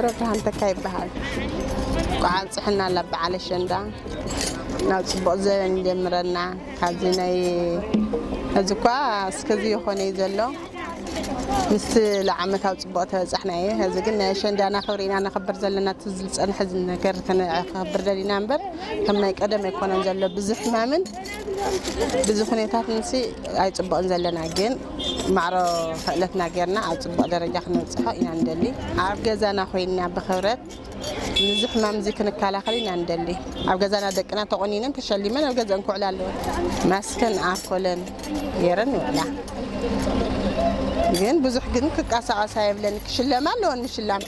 ብርሃን ተካ ይበሃል። እንኳዕ ኣብፅሐና ላ በዓል ኣሸንዳ ናብ ፅቡቕ ዘበን ይጀምረና። ካብዚ ናይ እዚ እኳ እስከዚ ይኾነ እዩ ዘሎ። ምስቲ ለዓመት ኣብ ፅቡቕ ተበፃሕና እየ። ሕዚ ግን ናይ ኣሸንዳና ክብሪ ኢና ነኽብር ዘለና። እቲ ዝፀንሐ ነገር ከነ- ከኽብር ደሊና እምበር ከም ናይ ቀደም ኣይኮነን ዘሎ። ብዚ ሕማምን ብዚ ኩነታት ንሲ ኣይፅቡቕን ዘለና፣ ግን ማዕሮ ክእለትና ጌርና ኣብ ፅቡቕ ደረጃ ክነብፅሖ ኢና ንደሊ። ኣብ ገዛና ኮይንና ብኽብረት ንዚ ሕማም እዚ ክንከላኸል ኢና ንደሊ። ኣብ ገዛና ደቅና ተቆኒነን ተሸሊመን ኣብ ገዛን ክውዕላ ኣለወን። ማስክን ኣልኮልን ገይረን ይውዕላ። ግን ብዙሕ ግን ክቀሳቐሳ የብለን። ክሽለማ ኣለወን ምሽላም።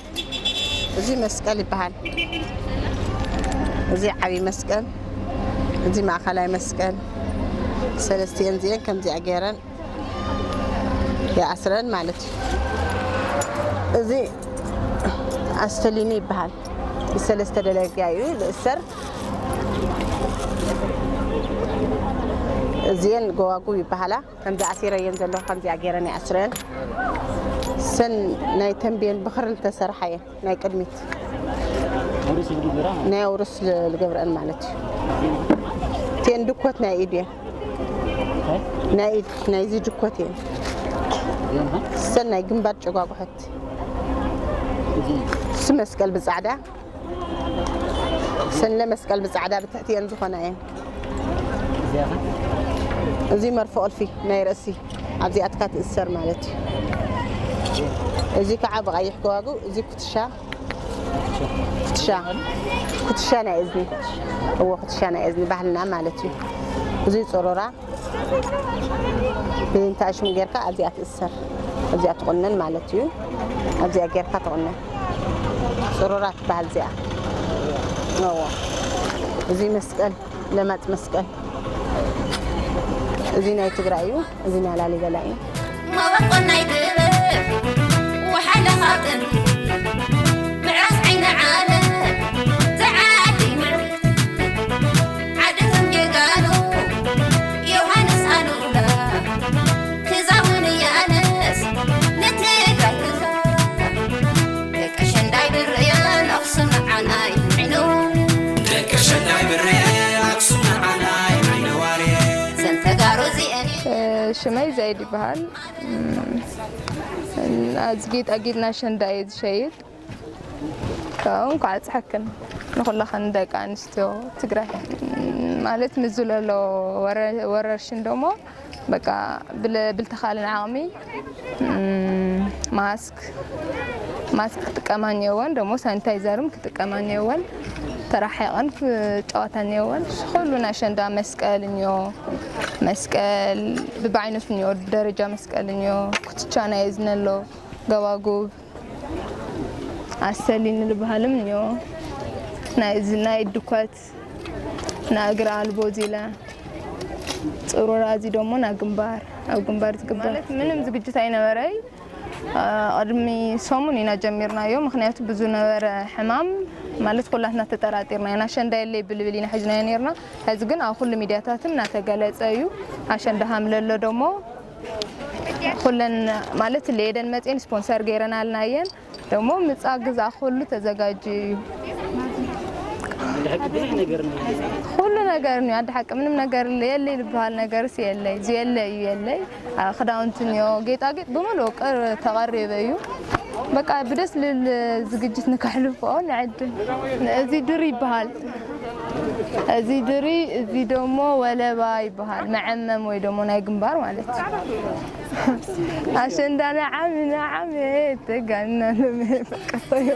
እዚ መስቀል ይበሃል። እዚ ዓብዪ መስቀል፣ እዚ ማእኸላይ መስቀል፣ ሰለስቲአን እዚአን ከምዚኣ ገይረን ይኣስረን ማለት እዩ። እዚ ኣስተሊኒ ይበሃል። ሰለስተ ደረጃ እዩ ዝእሰር። እዚአን ጎባጉብ ይበሃላ። ከምዚ ኣሲረየን ዘለኹ ከምዚኣ ገይረን ይኣስረን። ሰን ናይ ተንቤን ብኽሪ ዝተሰርሓ እየን። ናይ ቅድሚት ናይ ኣውርስ ል- ልገብረአን ማለት እዩ። እቲአን ድኮት ናይ ኢድ እየን። ናይ ኢድ ናይዚ ድኮት እየን። ሰን ናይ ግንባር ጨጓጉሐት። እሱ መስቀል ብጻዕዳ፣ ሰን ለመስቀል ብጻዕዳ ብትሕቲ እየን ዝኾና እየን። እዚ መርፎ ቁልፊ ናይ ርእሲ ኣብዚኣትካ ትእሰር ማለት እዩ። እዚ ከዓ ብቐይሕ ገዋጉ፣ እዚ ኩትሻ፣ ኩትሻ፣ ኩትሻ ናይ እዝኒ። እዎ፣ ኩትሻ ናይ እዝኒ ባህልና ማለት እዩ። እዚ ጽሩራ ብእንታ ሽም ጌርካ ኣብዚኣ ትእሰር፣ ኣብዚኣ ትቑነን ማለት እዩ። ኣብዚኣ ጌርካ ትቑነን። ጽሩራ ትበሃል እዚኣ። እዎ። እዚ መስቀል፣ ለማጽ መስቀል። እዚ ናይ ትግራይ እዩ፣ እዚ ናይ ላሊበላ እዩ። መበቆል ናይ ጥበብ ወሓለ ካብ ጥንቲ ምዕራፍ ዓይኒ ዓለም ዝዓዲ ምዕርግ ዓደቶም ጀጋኑ ዮሃንስ ኣሉላ ክዛውን እያነስ ንትግራይ ክዛ ደቂ ሸንዳይ ብርያን ኣኽሱም ንዓናይ ዓይኑ ደቂ ሸንዳይ ብርያን ኣኽሱም ንዓናይ ዓይኒ ዋርየ ዘን ተጋሩ እዚአን ሽመይ ዘይድ ይበሃል። እም፣ እዚ ጌጣጌጥ ናይ ሸንዳ እየ ዝሸይጥ። ካብኡ እንኳዕ ኣጽሓክን ንኹላኸን ደቂ ኣንስትዮ ትግራይ። እም፣ ማለት ምስ ዝለሎ ወረ-፣ ወረርሽን ደሞ በቃ ብለ-፣ ብልተኻለን ዓቕሚ፣ እም፣ ማስክ፣ ማስክ ክጥቀማ እኒኦወን፣ ደሞ ሳኒታይዘርም ክጥቀማ እኒኦወን፣ ተራሒቐን ክጫወታ እኒኦወን። ኩሉ ናይ ኣሸንዳ መስቀል እኒኦ፣ መስቀል ብብዓይነቱ እኒኦ፣ ደረጃ መስቀል እኒኦ፣ ኩትቻ ናይ እዝኒ ኣሎ፣ ገባጉብ፣ ኣሰሊኒ ዝበሃልም እኒኦ፣ ናይ እዝኒ፣ ናይ ድኮት፣ ናይ እግሪ ኣልቦ ዚለ፣ ጽሩራ እዚ ደሞ ናይ ግንባር፣ ኣብ ግንባር ዝግበር። ማለት ምንም ዝግጅት ኣይነበረይ። አ፣ ቅድሚ ሰሙን ኢና ጀሚርናዮ፣ ምኽንያቱ ብዝነበረ ሕማም ማለት ኩላትና ተጠራጢርና ኢና። ኣሸንዳ የለይ ብልብል ኢና ሒዝናዮ ነይርና። ሕዚ ግን ኣብ ኩሉ ሚድያታትን እናተገለጸ እዩ። ኣሸንዳ ሃምለሎ ደሞ ኩለን ማለት ለየደን መጽኤን ስፖንሰር ገይረናልና እየን። ደሞ ምጻ ግዛ ኩሉ ተዘጋጅዩ እዩ። ብሓቂ ብዙሕ ነገር ነው። ኩሉ ነገር ነው። ኣደ ሓቂ ምንም ነገር የለ፣ የለ ዝበሃል ነገርስ የለይ። እዚ የለ እዩ የለይ። አ፣ ክዳውንቲ እኒኦ፣ ጌጣጌጥ ብምሉእ ቅር-፣ ተቐሪበ እዩ። በቃ ብደስ ልብል ዝግጅት ንከሕልፎ ንዕድም። እዚ ድሪ ይበሃል። እዚ ድሪ፣ እዚ ደሞ ወለባ ይበሃል። መዐመም ወይ ደሞ ናይ ግንባር ማለት እዩ። ኣሸንዳ ንዓሚ ንዓሚ ተጋና ለመ በቃ እዩ።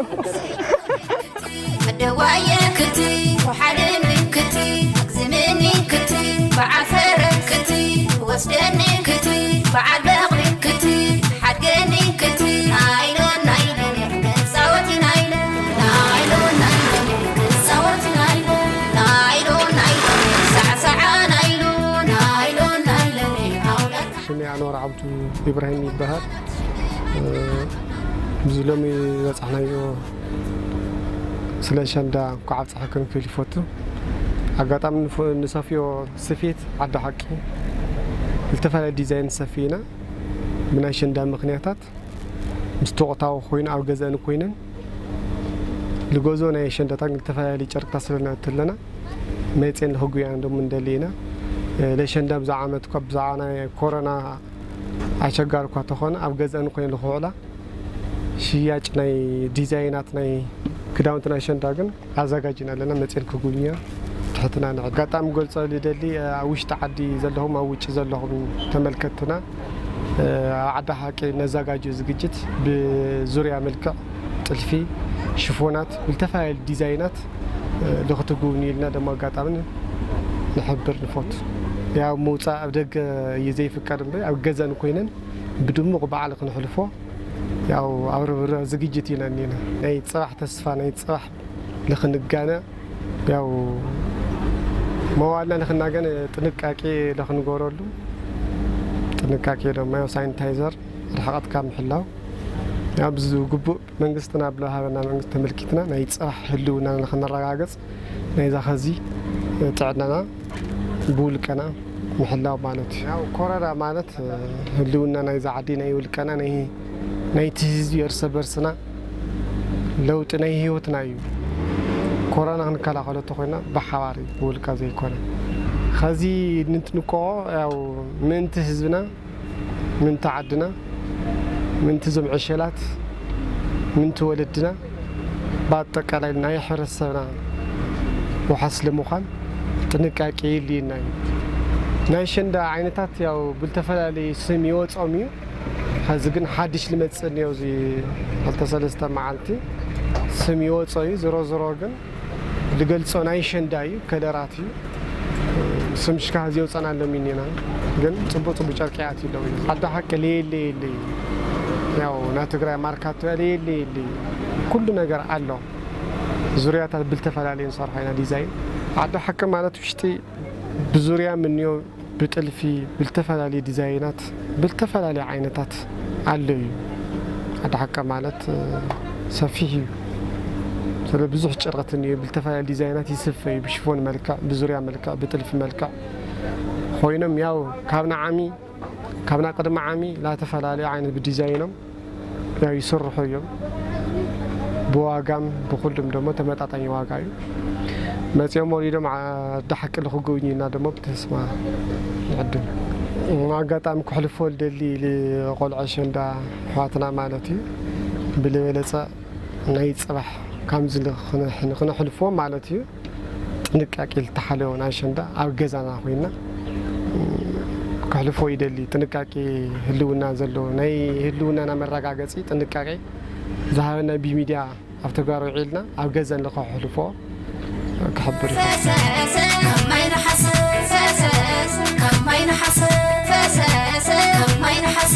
ኣደዋየ ክቲ ወሓደኒ ክቲ ኣግዝምኒ ክቲ በዓል ፈረን ክቲ ወስደኒ ክቲ በዓል በቕሊ ክቲ ሓድገኒ ክቲ ናይሎን ናይሎን ክጻወት ናይለ ናይሎን ናይሎን ክጻወት ናይለ ናይሎን ናይሎን ሳዕሳዓ ናይሎ ናይሎን ናይሎን ኣውላድ ሽመይ ኣንዋር ዓብዱ ኢብራሂም ይበሃል። እ፣ ብዚ ሎሚ በጻሕናዮ ስለ ኣሸንዳ እንኳዕ ኣብጽሓክን ክብል ይፈቱ። ኣጋጣሚ ንፍ-፣ ንሰፍዮ ስፌት ዓዲ ሓቂ ዝተፈላለየ ዲዛይን ንሰፊ ኢና። ብናይ ኣሸንዳ ምኽንያታት ምስቲ ወቕታዊ ኮይኑ ኣብ ገዛን ኮይነን ልጎዞ ናይ ኣሸንዳታት ዝተፈላለዩ ጨርቅታት ስለንእቱ ኣለና። መፅየን ንኽጉያን ደሞ እንደሊ ኢና። ለሸንዳ ብዛ ዓመት እኳ ብዛዕባ ናይ ኮሮና ኣሸጋሪ እኳ ተኾነ ኣብ ገዛን ኮይን ልኽውዕላ ሽያጭ ናይ ዲዛይናት ናይ ክዳውንቲ ናይ ኣሸንዳ ግን ኣዘጋጅና ኣለና። መፅየን ክጉብንያ ትሕትና ንዕ-፣ ኣጋጣሚ ገልጾ ልደሊ ኣብ ውሽጢ ዓዲ ዘለኹም ኣብ ውጭ ዘለኹም ተመልከትና ኣብ ዓዲ ሓቂ ነዘጋጅ ዝግጅት ብዙርያ መልክዕ ጥልፊ፣ ሽፎናት፣ ብልተፈላለዩ ዲዛይናት ልኽትጉብኒ ኢልና ደሞ ኣጋጣሚ ንሕብር ንፎት። ያው ምውፃእ ኣብ ደገ እዩ ዘይፍቀድ እምበር ኣብ ገዛን ኮይነን ብድሙቕ በዓል ክንሕልፎ ያው ኣብ ርብርብ ዝግጅት ኢና እኒና። ናይ ፅባሕ ተስፋ ናይ ፅባሕ ልኽንጋነ ያው መዋልና ንኽናገን ጥንቃቄ ለኽንገብረሉ ጥንቃቄ ደሞ ያው ሳኒታይዘር ርሕቐትካ ምሕላው ያው ብዝግቡእ መንግስትና ብለሃበና መንግስቲ ተመልኪትና ናይ ፅባሕ ህልውና ንኽነረጋግፅ ናይዛ ኸዚ ጥዕናና ብውልቀና ምሕላው ማለት እዩ። ያው ኮረና ማለት ህልውና ናይዛ ዓዲ ናይ ውልቀና ናይ ናይቲ ህዝቢ እርሰ በርስና ለውጢ ናይ ህይወትና እዩ። ኮሮና ክንከላኸሎ ተኮይና ብሓባር እዩ ብውልቀ ዘይኮነ። ኸዚ ንትንቆ ያው ምእንቲ ህዝብና ምእንቲ ዓድና ምእንቲ ዞም ዕሸላት ምእንቲ ወለድና ብኣጠቃላይ ናይ ሕብረተሰብና ውሓስ ለምዃን ጥንቃቄ የድልየና እዩ። ናይ ሸንዳ ዓይነታት ያው ብልተፈላለየ ስም ይወጾም እዩ። ኸዚ ግን ሓድሽ ልመጽእ እኒኦ እዚ ክልተ ሰለስተ መዓልቲ ስም ይወጾ እዩ። ዝሮ ዝሮ ግን ልገልጾ ናይ ሸንዳ እዩ፣ ከለራት እዩ። ስምሽካ ኸዚ የውጸና ኣሎም እኒና ግን ጽቡቅ ጽቡቅ ጨርቅያት ይለው እዩ። ዓዲ ሓቂ ለየለ የለ እዩ። ያው ናይ ትግራይ ማርካቶ ለየለ የለ እዩ። ኩሉ ነገር ኣሎ። ዙርያታት ብልተፈላለየ ንሰርሖ ኢና ዲዛይን። ዓዲ ሓቂ ማለት ውሽጢ ብዙርያ ምንዮ ብጥልፊ ብልተፈላለየ ዲዛይናት ብልተፈላለየ ዓይነታት ኣሎ እዩ። ዓዲ ሓቂ ማለት ሰፊሕ እዩ። ስለ ብዙሕ ጨርቅትን እዩ ብልተፈላለየ ዲዛይናት ይስፈ እዩ። ብሽፎን መልክዕ ብዙርያ መልክዕ ብጥልፊ መልክዕ ኮይኖም ያው ካብ ንዓሚ ካብ ናይ ቅድሚ ዓሚ ላተፈላለዩ ዓይነት ብዲዛይኖም ያው ይስርሑ እዮም። ብዋጋም ብኩሉም ደሞ ተመጣጣኝ ዋጋ እዩ። መፅኦም ወሪዶም ዓዲ ሓቂ ልኽጉብኝና ደሞ ብተስማ ንዕድም። ኣጋጣሚ ክሕልፎ ልደሊ ልቆልዖ ሸንዳ ኣሕዋትና ማለት እዩ። ብልበለፀ ናይ ፅባሕ ከምዚ ንኽነሕልፎ ማለት እዩ። ጥንቃቄ ልተሓለወ ናይ ኣሸንዳ ኣብ ገዛና ኮይና ክሕልፎ ይደሊ። ጥንቃቄ ህልውና ዘለዎ ናይ ህልውናና መረጋገፂ ጥንቃቄ ዝሃበና ብሚድያ ኣብ ተግባር ውዒልና ኣብ ገዛን ንኸሕልፎ ክሕብር እዩ። ፈሰሰ ካብ ማይ ነሓስ፣ ፈሰሰ ካብ ማይ ነሓስ፣ ፈሰሰ ካብ ማይ ነሓስ።